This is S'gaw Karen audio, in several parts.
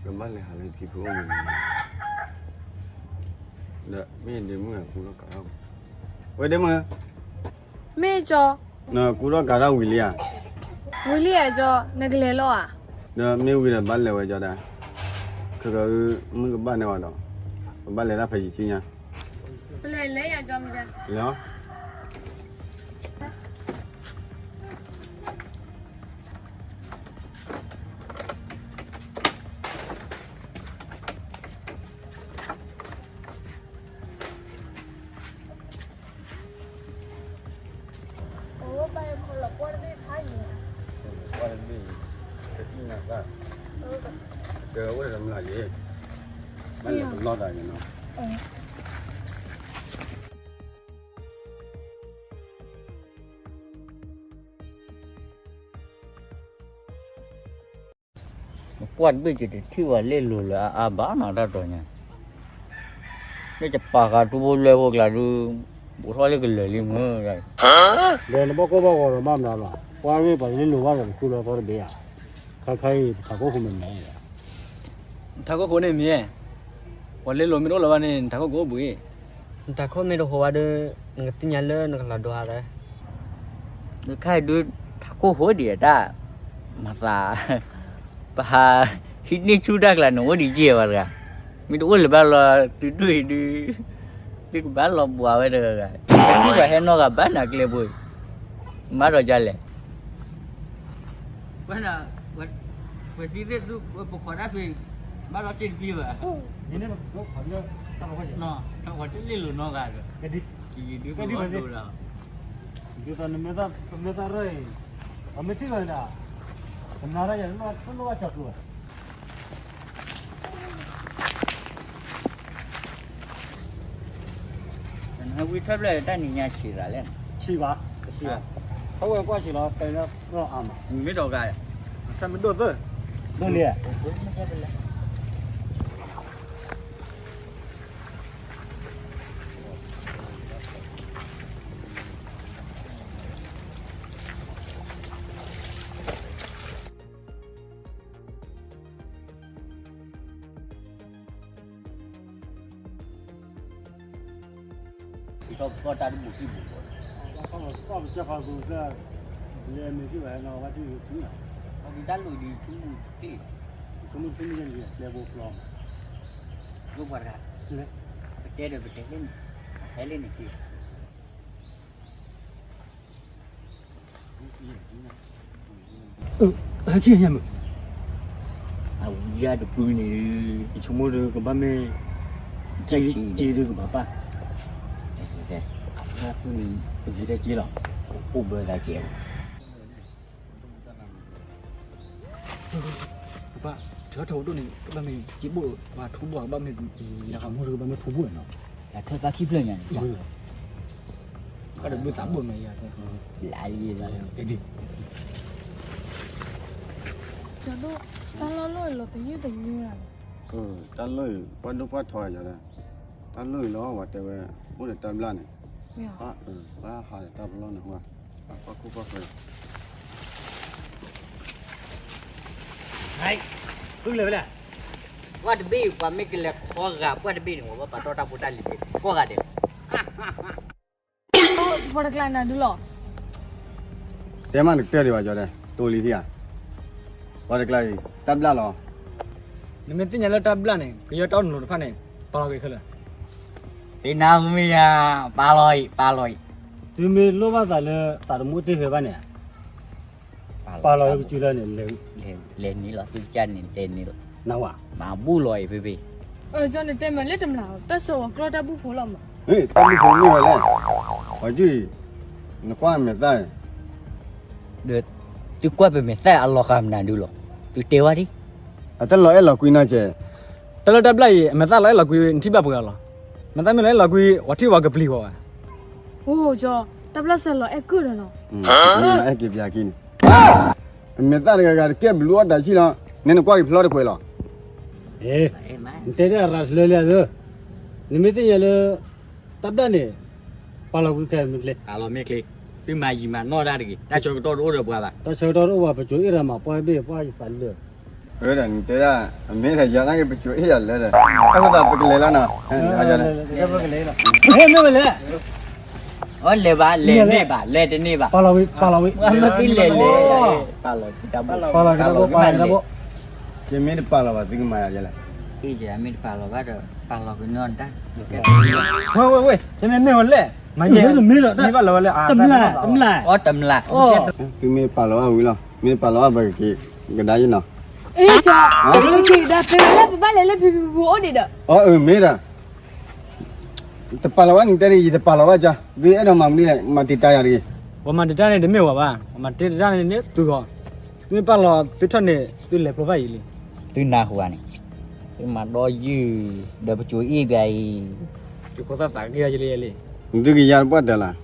ကဘၣ်လဲၤဟးလၢထံဖိအိၣ်မူန့ၣ်, ဒီးမ့ၢ်ဒ့မုၣ်ကူထီၣ်ကးထီၣ်, ဝဲဒ့မုၣ်, မ့ၢ်ကၠီ, နကူထီၣ်ကးထီၣ်ဝံၤလံဧါ, ဝံၤလံဧါကၠီ, နကလဲၤလီၤဧါ, ဒီးမ့ၢ်ဝံၤဒီးဘၣ်လဲၤဝဲကၠီဒၣ်, ခဲကမုၣ်ကဘၣ်န့ၢ်ဝဲဒီး, ပဘၣ်လဲၤတၢ်ဖဲယံၤဆူညါ, ပလဲၤလဲၤယၤကၠီမ့ၢ်, လဲၤ ကွၢ်တဘ့ၣ်, တအံၣ်နၤသၣ်, ကအိၣ်ဒီးမလၤယ့, ဘၣ်လဲၤပလီၢ်တၢ်ယနီၤ. ကွၢ်တဘ့ၣ် ယတထံၣ်ဝဲလ့ၣ်လိၤလၢအအါဘၣ်နီၤ တၢ်တီၤညါ, လၢယပာ်ဃာ်ထူဖိလွဲဖိကျါဒုး, ဘူးထီၣ်လၢကလၢာ်လံမ့ၢ်, ဒီးနဘၣ်ကိၢ်ဘၣ်ဂီၤဒီးမၤမနုၤလီၤ, ကွၢ်မ့ၢ်ပှၤလ့ၣ်လိၤဘၣ်ဒီးနဃုလီၤသီတဘ့ၣ်ဧါ, ခဲခါအံၤပထးခိၣ်ဃိမ့ၢ်မ့ၢ် ထးခိၣ်ဃိန့ၣ်မ့ၢ်, ပှၤလ့ၣ်လိၤမ့ၢ်တအိၣ်လၢၤဘၣ်န့ၣ် နထးခိၣ်ကအိၣ်ဘှံး, နထးခိၣ်မ့ၢ်တဃိဘၣ်ဒီး, နကသ့ၣ်ညါလၢနကလီၤဒိဧါ, နခါအံၤဒုး, ထးခိၣ်ဃိဒံးတၢ်, မၤသး, ပဟး, ဟံးန့ၢ်ဆူၣ်တၢ်ကျါန့ၣ် အိၣ်ဒံးက့ၤဝဲတဂၤ, မ့ၢ်တအိၣ်လၢၤဘၣ်လီၤ သုဒိၣ်အံၤဒုး, သုကဘၣ်လီၤဘှါဝဲတဂၤဂၤ, သုကဟဲနီၢ်ဂၤဘၣ်နၤကျဲဘိအံၤ, မၤဒီးဒ်လဲၣ် ဝဲဒၣ်, ဝဲသံသ့ၣ်သု ပခိးတၢ်ဖဲ, ဘၣ်လီၤစ့ၣ်တပံၤဘၣ်, ပှၤတလ့ၣ်လိၤနီတဂၤဒီး, ဒ်သိးနမ့ၢ်သၣ်ရၢၣ်အံၤ, ပမ့ၢ်ထံၣ်ဘၣ်ဒၣ်, ပနၤရၢၣ်ယၤ, တလိၣ်ဘၣ်ကၠီၤကျိၤဘၣ်. နဝံထၢၣ်ဖျၢၣ်တၢ်နံၤညါဆံးသးလဲၣ်, ဆံးဘၣ်, ဆံးဘၣ်, အဝဲကွၢ်ဆံးလီၤ ပလီအါမး, မ့ၢ်ဒီးဂၤ, တၢ်မ့ၢ်ဒိၣ်သၢ, ဒိၣ်လံဧါ. ပထီၣ်ပသီၣ်တၢ်တဘူၣ်တံၢ်ဘူၣ်ဘီ, ပကီၢ်ပကၢ်ဖးကူကၢ်, လဲၤမ့ၢ်တံၢ်ဘၣ်နီၤ ဘၣ်တံၢ်ဂ့ၤဆူနီၤ, ပကတၢ်လိၣ်ဒံးဆူမုၢ်တ့ၢ်, ဆူမုၢ်ဆူမုၢ်ယဲၢ်လံ ကျဲဘိဖျီမး, ဒိၣ်ပှၤတဂၤ, ပတဲဒီးပတဲလၢန့ၣ်, ဟဲလၢန့ၣ်တ့ၢ် ဟဲက့ၤညါမုၢ်, အဝံယါတပုၢ်န့ၣ်, ယဆိကမိၣ်ဒီးကဘၣ်မ့ၢ်, က့ဒုကဘၣ်ပၢ်, အဝံန့ၣ်, ပဂ့ၤတၢ်က့လီၤ, အိၣ်ဘၢသးကဲးလီၤ, ကဘၣ်, ထၢထီၣ်ဒိၣ်န့ၣ် ကဘၣ်မ့ၢ်က့ဘိၣ်, ပှၤထူဘိၣ်ကဘၣ်မ့ၢ်, ယဆိကမိၣ်ဒီးကဘၣ်မ့ၢ်ထူဘိၣ်န့ၣ်နီၤ, ယထၢသးခံဖျၢၣ်ညါန့ၣ်, ဘၣ်ဒီးဘုသးဘိၣ်မ့ၢ်ယၤ, လၢလံလီၤ, ကဲဒ် ကၠီဒိၣ်, တၢ်လီၢ်လီၢ်အံၤလီၤတယုၢ်တညုၢ်လၢ်လီၤ, တၢ်လီၢ်အံၤ ပှၢ်ဒိၣ်ပှၢ်ထီယၤဒီး, တၢ်လီၢ်အံၤလီၤ ပှၤတဲဝဲ, အိၣ်ဒီးတၢ်ဘျၣ်န့ၣ်, ပှၤဟးဒီးတၢ်ပလီၢ်န့ၣ်ဟူဧါ, ပှၢ်ခိၣ်ပှၢ်ဃၢၤ, ဃုလၢၤဝဲလဲၣ်, ပှၢ်တဘ့ၣ် ပှၤမ့ၢ်ကလဲၤခီဂာ်ပှၢ်တဘ့ၣ်န့ၣ် ပှၤဘၣ်ပာ်တီၢ်တၢ်ဖိတၢ်လံၤ ကိးဂၤဒဲးလီၤ. ပှၤတကျါနၤဒုလီၤ. တဲမးနကတၢၢ်ဒံးဘၣ်ကၠီတဲ, တိၢ်လံထံဧါ, ပှၤတကျါအံၤ တၢ်ဘျၣ်လီၤ. နမ့ၢ်သ့ၣ်ညါလၢတၢ်ဘျၣ်န့ၣ် ကယဲၢ်တၢ်အိၣ်နလိၤတဖၣ်န့ၣ် ပာ်လီၤက့ၤခဲလၢာ်. သ့ၣ်နၤမ့ၢ်ယၤ, ပာ်လီၤအံၤ, ပာ်လီၤအံၤ. သုမ့ၢ်လိၣ်ဘၣ်သးလၢသးတမူတ့ၢ်ဖဲဘၣ်န့ၣ်ဧါ. ပာ်လီၤလၢကစုလၢန့ၣ်, လဲၤန့ၣ်လီၤ, သုကစၢ်န့ၣ်တဲန့ၣ်လီၤ, နဝၤ, မၤဘူၣ်လီၤအံၤဖဲဖဲ. ကၠီနတဲမးလၢတမျၢ်, တၢ်ဆၢဝဲကျီတၢ်ဘူၣ်ဖိလီၤမး. တၢ်ဘူၣ်ဖိမ့ၢ်ဝဲလဲၣ်, ပှၤကၠုၢ်အံၤ, နကွၢ်မဲာ်သၣ်အံၤ, ဒီးသုကွၢ်ပမဲာ်သၣ်အလီၤဃာ်မနုၤဒုလီၤ, သုတဲဝဲဒၣ်. အတၢ်လီၤအဲၣ်လီၤကွံနီၢ်ကဲ, တၢ်လၢတၢ်ဘျၣ်အံၤ အမဲာ်သၣ်လီၤအဲၣ်လီၤကွံ နထံၣ်ဘၣ်ပှဲၤအီၤလီၤ. မဲာ်သၣ်မ့ၢ်လီၤအဲၣ်လီၤကွံ ပှၤထံၣ်ပှၤကပျံၤပှၤဘၣ်. အိၣ်ကၠီ, တၢ်ဘျၣ်စဲးလီၤအဲၣ်ကုၢ်ဒီးနီၤ. မ့ၢ်အဲၣ်က့ၤပျးက့ၤန့ၣ်, အမဲာ်သၣ်တဂၤဂၤတကဲဘျုးအီၣ်တၢ်ဆံၣ်လီၤ, နဲနကွၢ်က့ၤဖျီတကွဲးလီၤ. နတဲတၢ်ရၤလၢလၢအသၢ, နမ့ၢ်သ့ၣ်ညါလၢ တၢ်ဘျၣ်န့ၣ် ပာ်လီၤကွံခဲမ့ၢ်ကျဲ, ပာ်လီၤမ့ၢ်ကျဲ, သုမၤယံာ်မၤနီၢ်တၢ်တဂ့ၤ, တၢ်ဆၢကတီၢ်တအိၣ်ဒီးပှၤဘၣ်. တၢ်ဆၢကတီၢ်တအိၣ်ဘၣ်, ပစိၤအ့ၣ်ရၤမးပှၢ်ဘ့ၣ်ပှၢ်ယသးလၢာ်, ပ ဒီးနတဲဒၣ် အမ့ၢ်ဒီးယၤနာ်က့ ပစိၤအ့ၣ်ယၤလၢဒီး အဃိသတးပကလဲၤလီၤနီၤ, ဟဲမ့ၢ်ဝဲလဲၣ်, အလဲၤဘၣ် လဲၤန့ၢ်ဘၣ် လဲၤတန့ၢ်ဘၣ်, ပာ်လီၤဝံၤ ပာ်လီၤဝံၤ, မ့ၢ်သ့လဲၤလဲၤ, ပာ်လီၤ ပာ်လီၤဝံၤ ပာ်လီၤဝံၤ, ယမ့ၢ်တပာ်လီၤဘၣ် သုကမၤယၤလဲၣ်, အ့ၣ် ယမ့ၢ်တပာ်လီၤဘၣ်ဒီး ပာ်လီၤကညီတၢ်, ဝဲဝဲဝဲ ယမ့ၢ်မ့ၢ်ဝဲလဲၣ်, မ့ၢ်တမ့ၢ်လီၤ, တမျၢ် တမျၢ်, အီ တမျၢ်, သုမ့ၢ်တပာ်လီၤဘၣ်ဝံၤလီၤ, မ့ၢ်တပာ်လီၤဘၣ် ပကက့ၤကဒါယနီၤ, အ့ၣ် က့ၤကဒါဖဲလၢပဘၣ်လဲၤလၢဖံဖံဖုအိၣ်ဒံးဒီး, အီ အၢ မ့ၢ်ဒီး တပာ်လီၤဘၣ်န့ၣ်တဲဒ် ယတပာ်လီၤဘၣ်ကါ, သုအဲၣ်ဒိးမၤမနုၤလဲၣ် မၤတံာ်တာ်ယၤတဂ့ၤ, ပှၤမၤတံာ်တာ်န့ၣ်တမ့ၢ်ဝဲဘၣ်, ပှၤမၤတံာ်တာ်န့ၣ်န့ၣ်သုဂီၢ်, သုမ့ၢ်ပာ်လီၤသုထီၣ်န့ၣ် သုလဲၤဖျိဖးယံာ်လံ, သုနၢ်ဟူဧါန့ၣ်, သုမၤဒီယုၢ် ဒီးပစိၤအ့ၣ်ဘၣ်အံၤ, ယဖိသၣ်သးက့ၤယလံယလံ, သုကယၤတပှၢ်တၢၢ်လၢ်,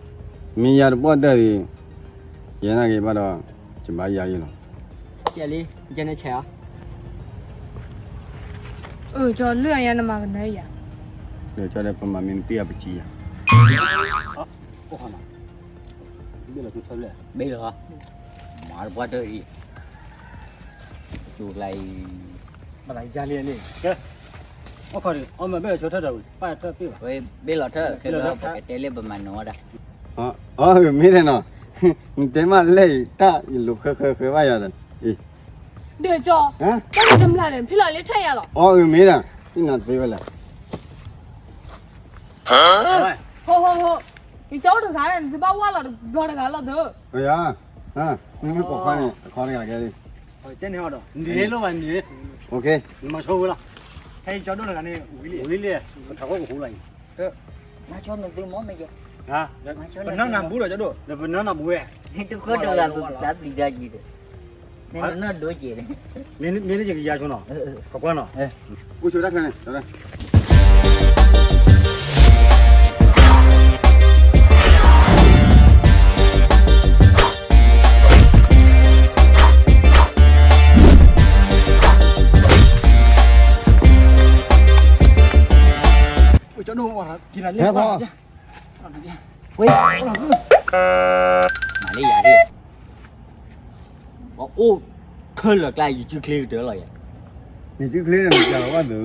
မ့ၢ်ယၤတပှၢ်တၢၢ်ဒီး, ယဲနာ်က့ၤဘၣ်ဒီး, ယဘၣ်ယၤယလီၤ လံ, ကဲနဆဲးအီၤ, အၢ ကၠီလၢအယါနမၤကနၢယၤ, ဒီးကၠီဒီးပမၤမ့ၢ်နပ့ၢ်အပစံယၤ, အိၣ်ခီနီၤ, ဘ့ၣ်လီၤဆူထၢဖျၢၣ်, ဘ့ၣ်လီၤ, မၤတပှၢ်တၢၢ်အံၤ, ကၠိကျါအံၤ, ဘၣ်ယၤလံန့ၣ်, ကဲ, အိၣ်ခီဒီး အီၣ်မၤဘ့ၣ်လီၤဆူထၢထီၣ်ဝံၤ ပၢ်ထၢၣ်ပ့ၢ်ဘၣ်, ဘ့ၣ်လီၤထၢၣ် ခဲလၢာ်ပကတဲလၢပမၤနီၤဝဲဒၣ်, အီ မ့ၢ်တဲနီၤ, နတဲမးလဲၣ်အံၤ တၢ်ယလိာ်ဃၢဃၢဃၢဘၣ်ယၤဒီး, ဒီးကၠီ, တၢ်တမျၢ်န့ၣ် ဖဲလီၤလၢထၢၣ်ယၤလီၤ, အီ မ့ၢ်ဒီး, နသ့ဝဲလဲၣ်, ဟိဟိဟိ, ယကၠီအိၣ်တဂၤန့ၣ် နသုဘၣ်ဝဲလီၤတဘျီတဂၤလီၤသု, ယၤ, မ့မ့ၢ်ပိာ်ခွါန့ၣ် အခီတဂၤကဲလံ, ကဲန့ၣ်ဟီဒီး နဒ်လီၤဘၣ်န့ၣ်, နမၤဆိဝဲလီၤ, ဟဲယကၠီဒိၣ်တဂၤန့ၣ် ဝံၤလံ, ဝံၤလံ, ပထးခိၣ်ကဟူလီၤအံၤ, မၤဆိနသုမ့ၢ်မ့ၢ်ယဲ, ပနၢ်နၤဘူးဒီးကၠီဒိၣ်, ဒီးပနၢ်နၤဘူးဝဲ, တခီတဂၤပကသးပျံၤတၢ်ယံၤဒီး, မ့ၢ်နၢ်ဒိၣ်ကဲး, မ့ၢ်နယကယၤဆိနီၤ, ကကွၢ်နီၤ, အိၣ်ဆိတၢ်ခဲန့ၣ် ကၠီဒိၣ်, မၤလၢယၤ, ပှၤအိၣ်ခဲလၢာ်ကျါ ယစုချ့ကတၢၢ်လီၤယၤ, ယစုချ့န့ၣ် နပျးလီၤဘၣ်သု,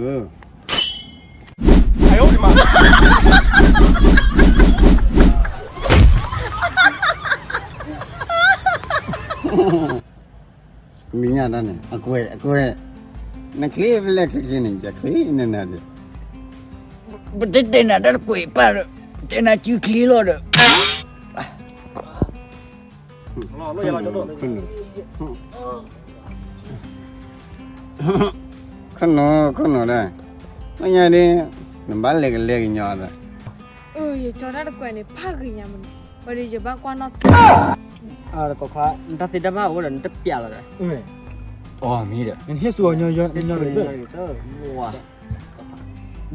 မ့ၢ်ညါတၢ်န့ၣ် အကွဲး အကွဲး, နချ့ဖဲလဲၣ်ချ့ချ့န့ၣ် ယချ့နနၤဒီး, ပတတဲနၤတၢ်တကွဲးပၢ်ဒီး, တဲနၤစုချ့လီၤဒီး, ခိၣ်နူာ် ခိၣ်နူာ်ဒီး, မ့ၢ်ညါဒ်, နဘၣ်လဲၤကလဲၤကညီဒီး, အၢ ယကၠီတၢ်တကွဲးန့ၣ် ဖးဂ့ၤညါမးန့ၣ်, ဝဲဒီးယဘၣ်ကွၢ်နီၣ်သး, တၢ်သ့တၢ်ဘၣ်အိၣ်ဒီး နတပျးလီၤဒီး, အီ မ့ၢ်ဒီး နဟ့ၣ်ဆူၣ်အီၤညီညီ,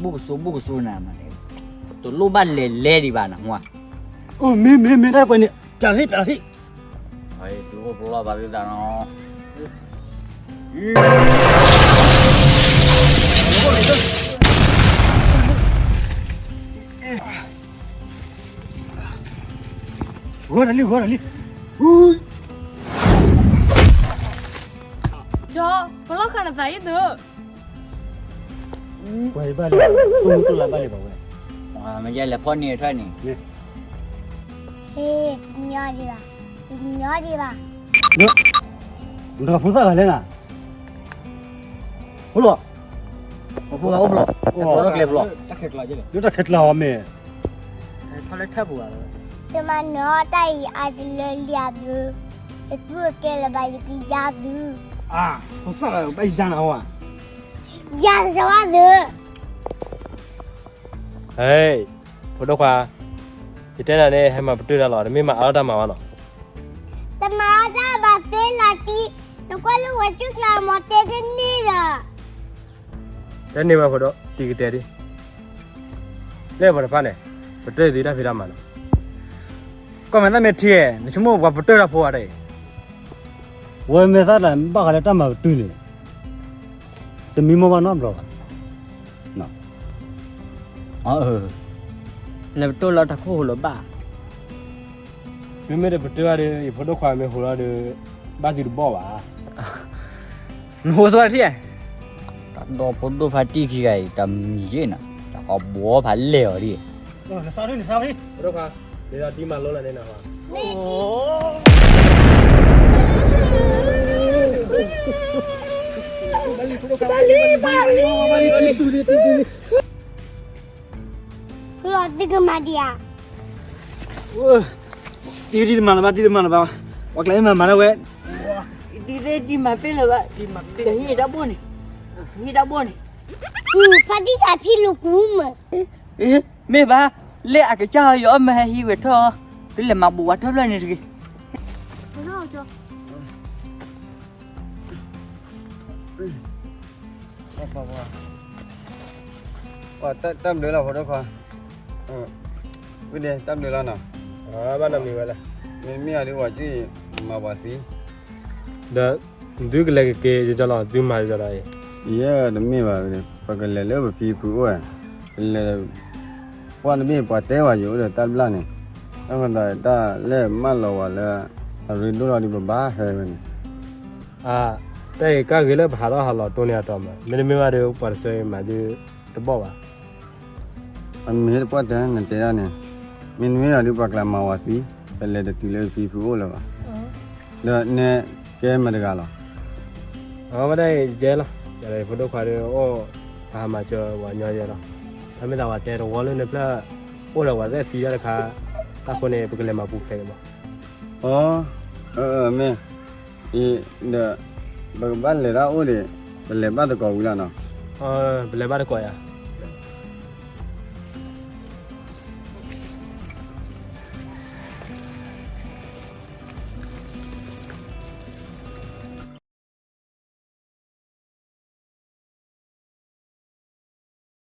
ဘူၣ်ကဆိဘူၣ်ကဆိနၤမးန့ၣ်, တလိၣ်ဘၣ်လဲၤလဲၤဒံးဘၣ်နၤမ့ၢ်, အၢ မ့ၢ်မ့ၢ်မ့ၢ်တၢ်တကွဲးန့ၣ် ပျးလီၤဟ့ၣ် ပျးလီၤဟ့ၣ်, သုအိၣ်ပလီၢ်ဘၣ်သုသးနီၤ ဂီၤတၢ်လံ ဂီၤတၢ်လံ, ကၠီ, ပလီၢ်ခါနသးအံၤသု, ပှၤဘၣ်လံ, ပှၤဘၣ်လံဘၣ်ဝဲ, မ့ၢ်ယလဲၤဖီၣ်န့ၢ်ထွဲန့ၣ်, ဟ့ၣ်, တညီဒံးဘၣ်, တညီဒံးဘၣ်, နဖိသၣ်ဂၤလဲၣ်နၤ အိၣ်လီၤ, အိၣ်ဖှိၣ်ဂၤအိၣ်ဖှိၣ်လီၤ, လၢတၢ်ခဲကျါအီၤမ့ၢ်, တမၤနီၢ်တၢ်အံၤ အတလၢလံၤသု, ယတူၢ်ကဲလၢၤဘၣ် ယကယၤသု, အါ, ဖိသၣ်ဂၤဘၣ်ယၤနၤဝဲ, ယၤစဝါသု, ဟဲ, ဖိဒိၣ်ခွါ, ယတဲနၤန့ၣ် ဟဲမၤပတုာ်တၢ်လီၤ, တမ့ၢ်မၤအါထီၣ်တၢ်မၤဘၣ်နီၤ, တမၤအါထီၣ်တၢ်ဘၣ်သ့လီၤတံၢ်, နကွၢ်လၢဝဲကၠူကျါမၤတဲတန့ၢ်ဒီး တဲန့ၢ်ဝဲဖိဒိၣ် တံၤကတဲာ်ဒံး, လၢပှၤတဖၣ်န့ၣ် ပတၢၢ်သုတၢ်ဖံးတၢ်မၤနီၤ, ကွၢ်မဲာ်တၢ်မဲာ်ထံ, နဆိကမိၣ်ပှၤပတၢၢ်တၢ်ဖိအတၢ်အံၤ, ဝဲမဲာ်သၣ်တၢ်ဘၣ်ဃးလၢတၢ်မၤပတုာ်န့ၣ်, တမံမီၢ်ဘၣ်နီတဘျီဘၣ်, လဲၤပတိၢ်လီၤတၢ်ခိၣ်ဟိလီၤဘၣ် မ့မ့ၢ်ဒီးပတဲဘၣ်ဒီး ယဖိဒိၣ်ခွါမ့ၢ်ဟူးလီၤဒီး ဘၣ်သုတဘီၣ်ဘၣ်. နဟိစဝါထံၣ်, တၢ်ဒီဖိဒိၣ်ဖါတံၢ်ခံဂၤအံၤ တၢ်မံၤယ့ၣ်နၤ, တၢ်ကဘှီဖးလဲၢ်အီၤဒ်, နစါနစါ, ဖိဒိၣ်ခွါ, ဒ်သိးဒ်မၤလိလၢန့ၣ်နၤ, လီၤသုကမၤဒံးဧါ, ဒ်တမၤလၢၤဘၣ်, ဒ်တမၤလၢၤဘၣ်, ပှၤကျဲမၤမၤဒၣ်ဝဲ, ဒ်သ့ၣ်ဒ်မၤပ့ၢ်လၢၤဘၣ်, ဒ်မၤပ့ၢ်ဟံၣ်တၢ်ဘိၣ်န့ၣ်, ဟံၣ်တၢ်ဘိၣ်န့ၣ်, ဖါတံၢ်တၢ်ဖံလူၤကူမ့ၢ်, မ့ၢ်ဘၣ်, လၢအကစၢ်ယီၤအီၣ်မ့ၢ်ဟဲဟံးဝဲထီၣ်, တုၤလဲၤမၤဘူးဝဲထီၣ်ဖျၢၣ်န့ၣ်တဂ့ၤ. တၢ်ဘျုးလီၤဖိဒိၣ်ခွါ, ဝံၤဒဲး တၢ်ဘျုးလီၤနီၤ, ဘၣ်နီတမံၤဝဲလဲၣ်, မ့မ့ၢ်အီၤဒ်ပှၤကံၣ် မၤပှၤသံ, ဒီး သုကလဲၤကက့ၤယကလီၤ သုမၤယကလီၤအံၤ, ယဲတမ့ၢ်ဘၣ်, ပကလဲၤလၢပဖံဖုအိၣ်, ပလဲၤ ပှၢ်တဘ့ၣ်ပှၤတဲဝဲယအိၣ်ဒီးတၢ်ဘျၣ်န့ၣ်, တၢ်ဃိသးတၢ်လဲၢ်မၢလီၤဝဲလၢ အရ့ဒိၣ်လီၤဒီးပဘၣ်ဟဲဝဲန့ၣ်, တၢ်အံၤကၢ်ဂ့ၤလၢပဟးထီၣ်ဟးလီၤတိၢ်န့ၢ်အတီၢ်မး, မ့တမ့ၢ်ဘၣ်ဒီးပှၤတဆၢအံၤမၤဒုးတဘီၣ်ဘၣ်. အမ့ၢ်တပှၢ်တဲနတဲဒၣ်န့ၣ်, မ့တမ့ၢ်ဘၣ်ဒီးပှၤကျဲမၤဝဲသံ, ပလဲၤတတုၤလၢဖံဖုအိၣ်လၢၤဘၣ်, ဒီးနဲကဲမတၤတဂၤလီၤ. အဝဲဒၣ်ယဲလီၤ, ယဖိဒိၣ်ခွါဒီးအိၣ်, ပဟးမၤစၢၤပှၤညီယဲလီၤ, အမ့ၢ်သးပှၤတဲတဝီလၢနဖျၢၣ်, အိၣ်ဒီးပှၤသ့ၣ်သံဒၣ်တခါ, တၢ်ဃိန့ၣ် ပကလဲၤမၤပူၤဖျဲးက့ၤမး. အ, မ့ၢ်, ဒီး, ပကဘၣ်လဲၤတၢ်အိၣ်ဒံး, ပလဲၤဘၣ်သကိးဝံၤလီၤနီၤ, ပလဲၤဘၣ်သကိးယၤ